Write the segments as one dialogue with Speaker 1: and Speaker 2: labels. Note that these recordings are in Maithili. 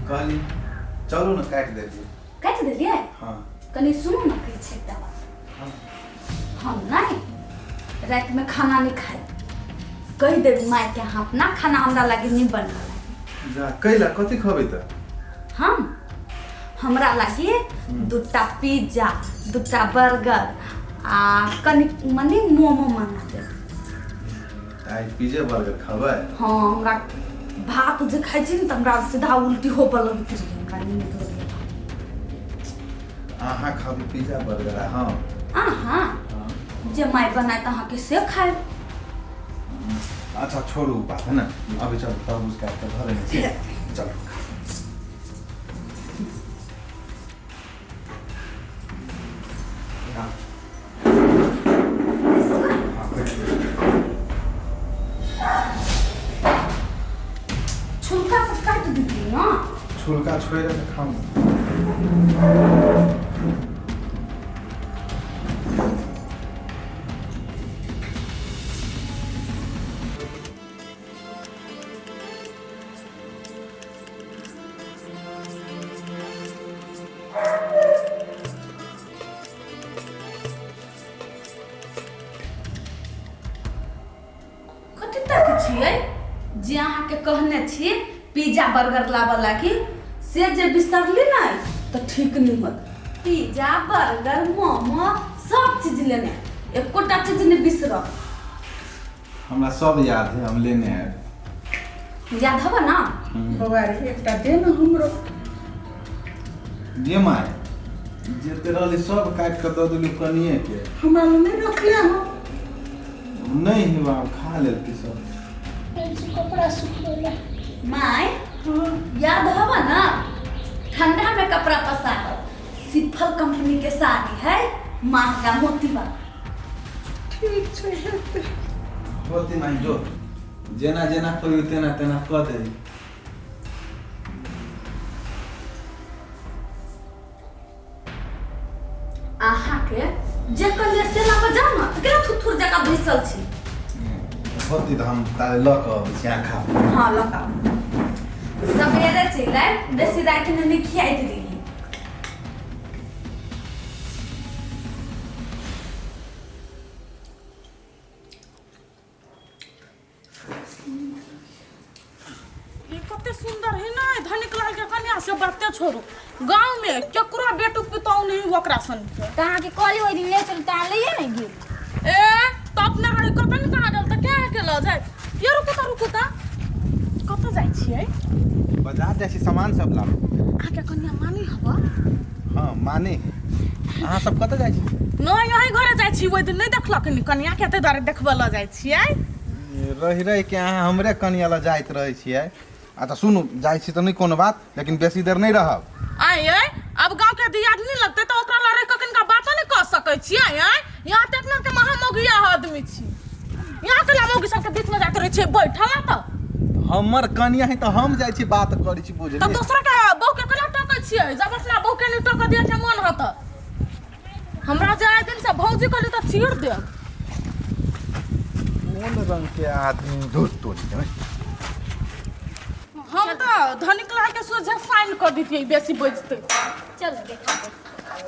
Speaker 1: कहली चलू ने काटि देलियै।
Speaker 2: काटि देलियै?
Speaker 1: हाँ।
Speaker 2: कनि सुनू ने, कहै छै एकटा बात।
Speaker 1: हाँ।
Speaker 2: हम नहि रातिमे खाना नहि खाइ, कहि देबै मायके अहाँ अपना खाना हमरा लागी नहि बनबऽ लागी।
Speaker 1: जा कैला कथी खबै तऽ?
Speaker 2: हम हमरा लागी दूटा पिज्जा, दूटा बर्गर आ कनि मनि मोमो मंगा देब।
Speaker 1: आइ पिज्जे बर्गर खबै?
Speaker 2: हाँ, हमरा भात जे खाइ छी ने तऽ हमरा सीधा उल्टी होबऽ लगैत रहै, हमरा नहि नीक लगैए।
Speaker 1: अहाँ खाबू पिज्जा बर्गर आ हम?
Speaker 2: अहाँ जे माय बनायत अहाँके से खायब।
Speaker 1: अच्छा छोड़ू उ बात है ना, अभी चलू तरबूज काटि कऽ धऽ देने छी, चलू। हाँ। हाँ, बैठू।
Speaker 2: छुलका सब काटि देती ना।
Speaker 1: छुलका छोड़ि कऽ खाउ।
Speaker 2: कथी तक छियै जे अहाँके कहने छी पिज्जा बर्गर लाबऽ लागी, से जे बिसरली ने तऽ ठीक नहि होत। पिज्जा बर्गर मोमो सब चीज लेने, एकोटा चीज नहि बिसरब।
Speaker 1: हमरा सब याद है, हम लेने आयब।
Speaker 2: याद हब ना?
Speaker 3: बौआ रे, एकटा दे ने हमरो।
Speaker 1: जे माय जते रहली सब काटि कऽ दऽ देली कनिए के।
Speaker 3: हमरा लए नहि रखले हो?
Speaker 1: नहि हे बाब, खा लेलकै सब।
Speaker 3: गेल छी कपड़ा सुखबै लए।
Speaker 2: माय।
Speaker 3: हाँ।
Speaker 2: याद हब ना, ठंडा में कपड़ा पसारब, सिफल कंपनी के साड़ी है, महंगा मोती वाला।
Speaker 3: ठीक छै, हेतै।
Speaker 1: होती नहीं जो जेना जेना कहियो तेना तेना कऽ दे।
Speaker 2: अहाँके जे कहलियै से लऽ कऽ जाउ ने, तऽ केना थुथुर जकाँ बैसल छी?
Speaker 1: होती तऽ हम ताले लऽ कऽ अबै छी, अहाँ खाउ।
Speaker 2: हाँ, लऽ कऽ आउ। सवेरे चलि आयब, बेसी रातिमे नहि खियाइत रही।
Speaker 4: ई कते सुंदर है ना धनिक लाल के कन्या, से बाते छोड़ू, गांव में केकरो बेटू पुतहु नहीं ओकरा सन के।
Speaker 5: तऽ अहाँके कहली ओहि दिन ले चलू, तऽ अहाँ लैए नहि गेल।
Speaker 4: ए तऽ अपना रही कतऽ ने कहाँ गेल, तऽ के के लऽ जाय ये? रुकू तऽ, रुकू तऽ, कतऽ जाइ छियै?
Speaker 1: बाजार जाइ छी सामान सब लाबऽ।
Speaker 4: अहाँके कन्या मानी हवा?
Speaker 1: हाँ, माने। अहाँ सब कतऽ जाइ छी?
Speaker 4: नहि, अहीं घरे जाइ छी। ओहि दिन नहि देखलक नी कन्या के, ताहि दुआरे देखबऽ लऽ जाइ छियै।
Speaker 1: रहि रहि के अहाँ हमरे कनिया लऽ जाइत रहै छियै। अच्छा सुनू, जाइ छी तऽ नहि कोनो बात, लेकिन बेसी देर नहि रहब।
Speaker 4: आँय यै, आब गाँव के दियादनी लगतै तऽ ओकरा लऽ रहि कऽ कनिका बातो नहि कऽ सकै छियै? आँय, यहाँ तऽ अपना के महा मौगिया आदमी छी, यहाँ के ला मौगी सबके बीच में जाइत रहै छियै बैठल तऽ।
Speaker 1: हमर कनिया है तऽ हम जाइ छी बात करै छी,
Speaker 4: तऽ
Speaker 1: बुझलियै?
Speaker 4: दोसरा के बहू के केना टोकै छियै, जब अपना बहू के नहि टोकऽ दिअ के मन होत? हमरा जे आइ दिन से भौजी कहली तऽ चीर देब।
Speaker 1: कोन रंग के आदमी, धुर तोरी के।
Speaker 4: हम तऽ धनिक लाल के सोझे साइन कऽ दितियै, बेसी बजतै।
Speaker 5: चल देखा।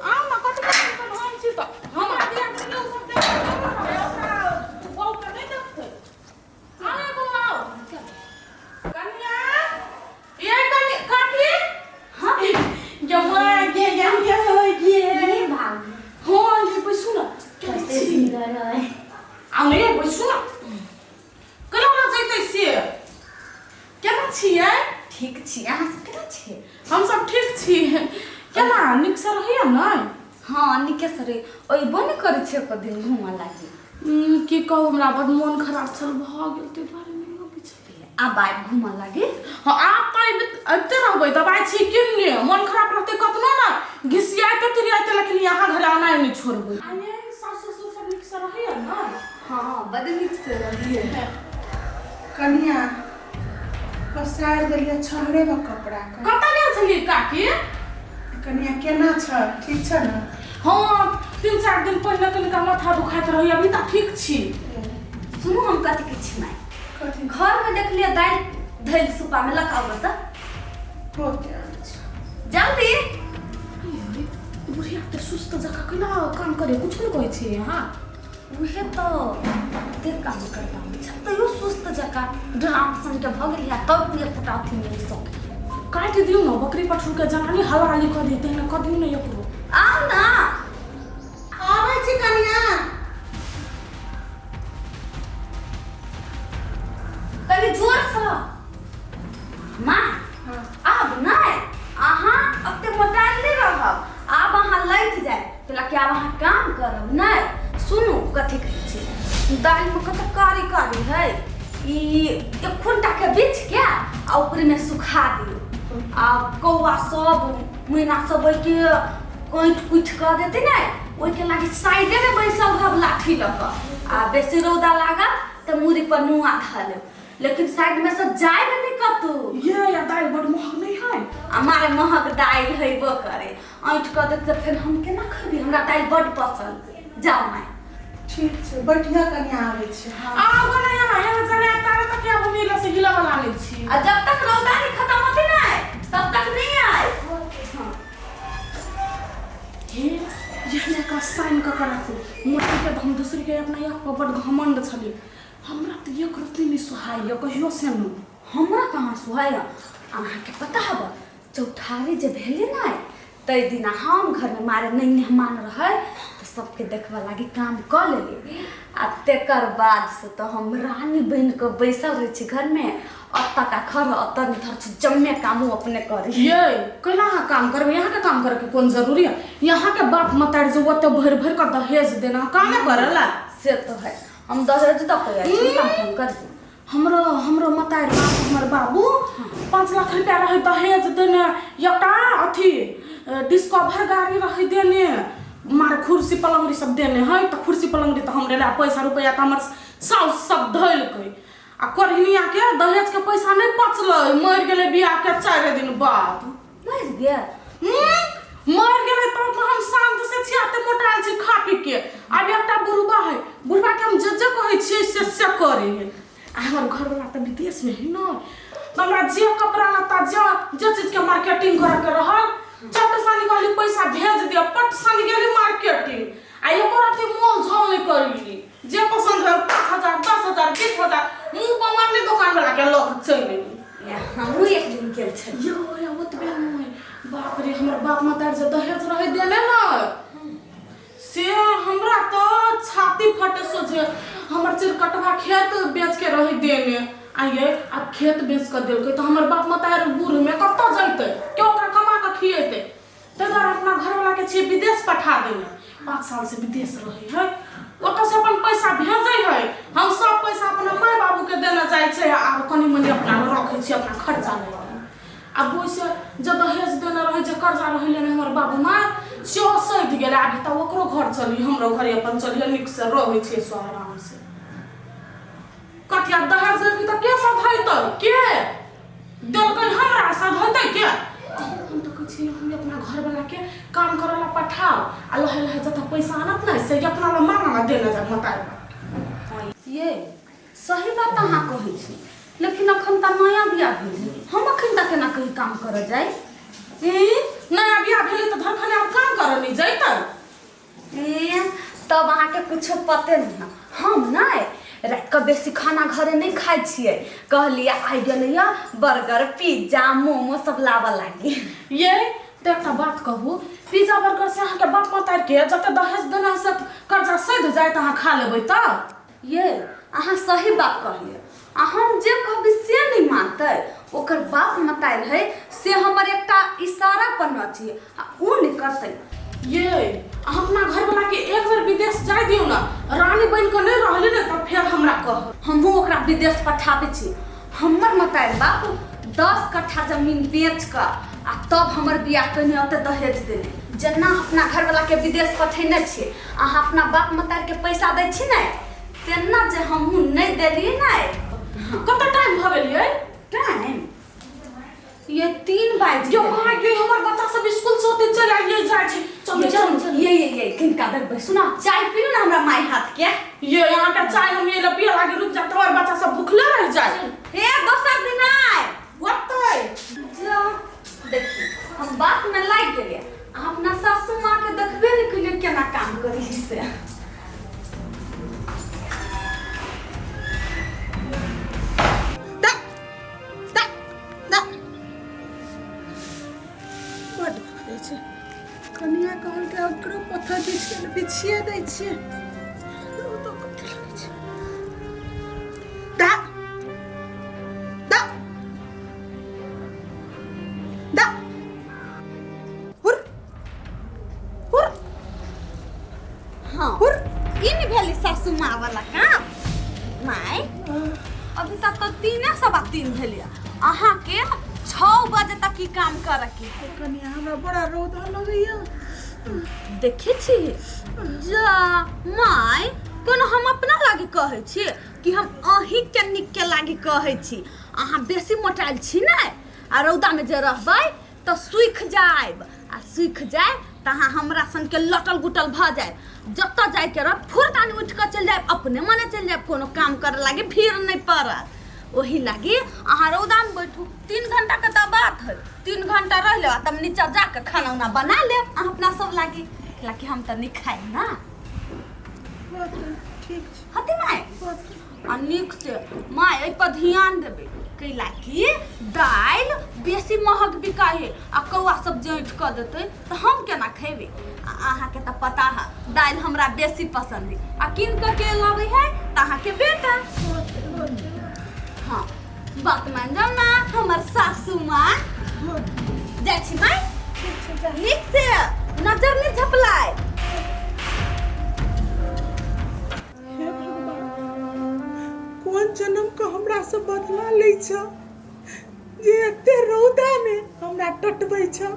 Speaker 4: आउ ने, कथी के टेंशन? हम छी तऽ हमरा दियादनी ओ सब देखतै, ओकरा बहू के नहि देखतै। आउ एगो आउ कन्या, ये कन्या काकी।
Speaker 2: हाँ।
Speaker 4: जमा गे गे गे गे।
Speaker 2: ये भाग।
Speaker 4: हाँ, ये बैसू ना। केना
Speaker 5: कते
Speaker 4: छी?
Speaker 5: सुंदर है।
Speaker 4: आउ ने, बैसू ना। केना ना जैतै से? केना छियै?
Speaker 2: ठीक छी, अहाँ सब केना छियै?
Speaker 4: हम सब ठीक छी। केना, नीक से रहैया ने?
Speaker 2: हाँ, नीके से रही। अयबो नहि करै छै एको दिन घूमऽ लागी।
Speaker 4: की कहू, हमरा बड मोन खराब छल भऽ गेल, ताहि दुआरे नहि अबै छलियै।
Speaker 2: आब आबि घूमऽ लागी।
Speaker 4: हाँ, आब तऽ अबिते रहबै। दबाइ छी किन्ने, मोन खराब रहतै कतनो ने घिसियाइते तिरियाइते, लेकिन यहाँ घरे आनाइ नहि छोड़बै। आ ये सासु ससुर सब नीक से रहैया ने?
Speaker 2: हाँ, बड नीक से रहिए।
Speaker 3: कनिया, पसारि देलियै छहरेमे कपड़ा के।
Speaker 4: कतऽ गेल छलियै काकी?
Speaker 3: कनिया, केना छ? ठीक छ ने?
Speaker 4: हाँ, 3-4 दिन पहिने कनिका माथा दुखाइत रहै, अभी तऽ ठीक छी।
Speaker 2: सुनू, हम कथी के छी माय?
Speaker 3: कथी?
Speaker 2: घर में देखलियै दालि धैल सुपा में, लकाउ तऽ।
Speaker 3: होते।
Speaker 2: जल्दी।
Speaker 4: बुढ़िया तऽ सुस्त जकाँ केना काम करे, कुछ नहि कहै छियै अहाँ?
Speaker 2: उहे तऽ कते काम करबा छै, तैयो सुस्त जकाँ ड्राम सन के भऽ गेल है, तब एकोटा अथी नहि सकै।
Speaker 4: काटि दियौ ने बकरी पठरू के जनानी हलाली कऽ दियौ, तहिना कऽ दियौ ने एकरो।
Speaker 2: आउ ना।
Speaker 3: आबै छी कनिया।
Speaker 2: कनि जोरसँ माँ। आब नहि, अहाँ ओते मोटायल नहि रहब, आब अहाँ लटि जायब, कैला कि आब अहाँ काम करब नहि। सुनू कथी कहै छी, दालिमे कते कारी कारी है, ई एखुनटाके बीछके आ ऊपरमे सुखा दियौ, आ कौआ सब मैना सब ओहिके कैंठ कुठि कऽ देतै ने, ओहिके लागि साइडेमे बैसल रहब लाठी लऽ कऽ, आ बेसी रौदा लागत तऽ मूड़ी पर नुआ धऽ लेब, लेकिन साइड में से जायब नहीं कतू।
Speaker 4: ये या दालि बड महग नहीं है?
Speaker 2: आ मारे महग दालि हेबो करे, ऐंठ कऽ देत तऽ फेर हम केना खेबै? हमरा दालि बड पसंद। जाउ माय।
Speaker 3: ठीक छै, बैठिया कनिया, आबै छी। हाँ।
Speaker 4: आउ ने यहाँ, यहाँ जने तारे तक आब मिले से हिला वाला लै छी।
Speaker 2: आ जब तक रौदा नहीं खत्म होती ना तब तक नहीं आए। हाँ।
Speaker 4: हे यहने का साइन कऽ के राखू मोटी के, हम दूसरी के अपना यहाँ पर बड घमंड छलै, हमरा तऽ एक रत्ती नहि सोहाइए कहियो से नहि।
Speaker 2: हमरा कहाँ सुहाय? अहाँके पता हब, चौठारी जे भेलै ने ताहि दिना हम घरमे मारे नहि मेहमान रहै तऽ सबके देखबऽ लागी काम कऽ लेली, आ तेकर बाद से तऽ हम रानी बनि कऽ बैसल रहै छी घरमे, अतऽ का खर अतऽ निथर छी, जम्मे कामो अपने करी।
Speaker 4: ये कैला अहाँ काम करबै? यहाँके काम करैके कोन जरूरी है? यहाँके बाप मतारि जे ओते भरि भरि कऽ दहेज देना, कामे करला।
Speaker 2: से तऽ है, हम दहेज दऽ कऽ आयल छी, काम काम कर।
Speaker 4: हमरो हमरो मतारि बाप हमर बाबू 5 लाख रुपया रहै दहेज देने, एकटा अथी डिस्कवर गाड़ी रहै देने, मार कुर्सी पलंगरी सब देने है, तऽ कुर्सी पलंगरी तऽ हमरे लए, पैसा रुपया तऽ हमर साउस सब धैलकै, आ कोढ़िनिया के दहेज के पैसा नहि पचलै, मरि गेलै बियाह के 4 दिन बाद।
Speaker 2: मरि गेल?
Speaker 4: मरि गेलै। तब हम शांत से छी, आते मोटायल छी खा पी के। आब एकटा बुढ़बा है, बुढ़बा के हम जे जे कहै छियै से से करे है, आ हमर घरवाला तऽ विदेश में है न, तऽ हमरा जे कपड़ा लत्ता जे जे चीज के मार्केटिंग करे के रहल, चट सानी कहली पैसा भेज दिअ, पट सानी गेली मार्केटिंग, आ एको राति मोल झोल नहि करली, जे पसंद भेल 5,000 10,000 20,000 मुँह पर मारली दोकान वाला के, लऽ के चलि एली।
Speaker 2: या, हमहूँ एक दिन गेल छलियै।
Speaker 4: यो या ओतबे नहि, बाप रे, हमर बाप मतार जे दहेज रहै देने ने से हमरा तऽ छाती फटे सोझे, हमर चिरकटवा खेत बेच के रहै देने, आ ये आब खेत बेच कऽ देलकै तऽ हमर बाप मतार बूढ़ में कतऽ जैतै? के ओकरा कमा कऽ खिएतै? ताहि दुआरे अपना घरवाला के छियै विदेश पठा देने, 5 साल से विदेश रहै है, ओतऽ से अपन पैसा भेजै है, हम सब पैसा अपना माय बाबू के देने जाइ छै, आ कनि मनि अपना रखै छी अपना खर्चा लेल। आब ओहिसँ जे दहेज देने रहै, जे कर्जा रहै लेने हमर बाबू माय, सेहो सधि गेलै, आब तऽ ओकरो घर चली, हमरो घर अपन चलिए, नीकसँ रहै छियै सो आरामसँ। कथी आब दहेज देलकै तऽ के सधैतै? के देलकै हमरा सधैतै के? हम तऽ कहै छियै हम अपना घरवलाके काम करऽ ला पठाउ, आ लहे लहे जतऽ पैसा आनत ने से अपना ला मांगा ला देने जाब मताइ।
Speaker 2: ये सही बात अहाँ कहै छी, लेकिन अखन तऽ नया बियाह भेल, हम अखन तक केना कहीं काम करऽ जाय?
Speaker 4: नया बियाह भेलै तऽ धरखने आब काम करऽ नहि जैतै?
Speaker 2: ए, तब अहाँके कुछो पते नहीं है। हम नहि राति कऽ बेसी खाना घरे नहि खाइ छियै, कहलियै आइ गेलैया बर्गर पिज्जा मोमो सब लाबऽ लागी।
Speaker 4: ये तऽ एकटा बात कहू, पिज्जा बर्गर से अहाँके बाप मतारि के जते दहेज देना से कर्जा सधि जाय तऽ अहाँ खा लेबै तऽ?
Speaker 2: ये अहाँ सही बात कहलियै, आ हम जे कहबै से नहि मानतै, ओकर बाप मतारि है से हमर एकटा इशारा पर नची आ उ नहि करतै।
Speaker 4: ये अहाँ अपना घरवला के एक बेर विदेश जाय दियौ ने, रानी बनि कऽ नहि रहली ने तऽ फेर हमरा कहब।
Speaker 2: हमहूँ ओकरा विदेश पठाबै छी। हमर मतारि बाप 10 कट्ठा जमीन बेच कऽ आ तब हमर बियाह कहिने ओते दहेज देने, जेना अपना घरवला के विदेश पठेने छियै, अहाँ अपना बाप मतारि के पैसा दै छी ने, तेना जे हमहूँ नहि देलियै ने।
Speaker 4: कते टाइम भऽ गेलियै?
Speaker 2: टाइम ये 3 बाजि
Speaker 4: यो
Speaker 2: गेल।
Speaker 4: माय गे, हमर बच्चा सब स्कूल से ओते चलि आइए जाइ छै। चलू
Speaker 2: ये
Speaker 4: चलू।
Speaker 2: चलू, ये ये ये किनका बेर बैसू ना, चाय पीलू ना हमरा माय हाथ के।
Speaker 4: ये यहाँ के चाय हम ये पिए लागे रुक जाए, तुम्हारे बच्चा सब भूखले रह जाए।
Speaker 2: हे दोसर दिन आय
Speaker 4: ओते
Speaker 2: जा। देखी हम बाप
Speaker 3: कहलकै ओकरो पत्थर बिछ के बिछिए दै छियै। रौदो कते लगै छै। दा दा दा हुर हुर।
Speaker 2: हाँ, ई नहि भेलै सासू माँ वाला काम। माय, अभी तक तऽ 3:45 भेलै, अहाँके 6 बजे तक ई काम करऽ के है।
Speaker 3: कनिया, हमरा बड़ा रौदा लगैया।
Speaker 2: देखै छी जा माय, कोनो हम अपना लागी कहै छी कि हम अहीँके नीकके लागी कहै छी? अहाँ बेसी मोटायल छी ने, आ रौदामे जे रहबै तऽ सूखि जायब, आ सूखि जायब तऽ अहाँ हमरा सनके लटल गुटल भऽ जायब। जतऽ जायके रहत, फुरदानी उठि कऽ चलि जायब, अपने मने चलि जायब, कोनो काम करऽ लागी भीड़ नहि पड़त। ओही लागी अहाँ रौदामे बैठू। 3 घंटाके तऽ बात है, 3 घंटा रहि लेब आ तब नीचा जाके खाना उना बना लेब अहाँ अपना सब लागी, लाकि हम तऽ नहि खायब ना।
Speaker 3: होतै, ठीक छै।
Speaker 2: हती माय?
Speaker 3: होतै।
Speaker 2: आ नीक से माय एहि पर ध्यान देबै, कैला कि दालि बेसी महग बिकाइ है, आ कौआ सब जैठ कऽ देतै तऽ हम केना खेबै? आ अहाँके तऽ पता है, दालि हमरा बेसी पसंद है, आ कीन कऽ के लाबै है तऽ अहाँके बेटा।
Speaker 3: होतै, होतै।
Speaker 2: हाँ, बात मान जाउ ना हमर सासू माँ।
Speaker 3: होतै।
Speaker 2: जाइ छी माय।
Speaker 3: ठीक छै, जा।
Speaker 2: नीक से नजर नहि झपलाय।
Speaker 3: हे भगवान, कोन जन्म के हमरा से बदला लै छ जे एते रौदा में हमरा टटबै छ?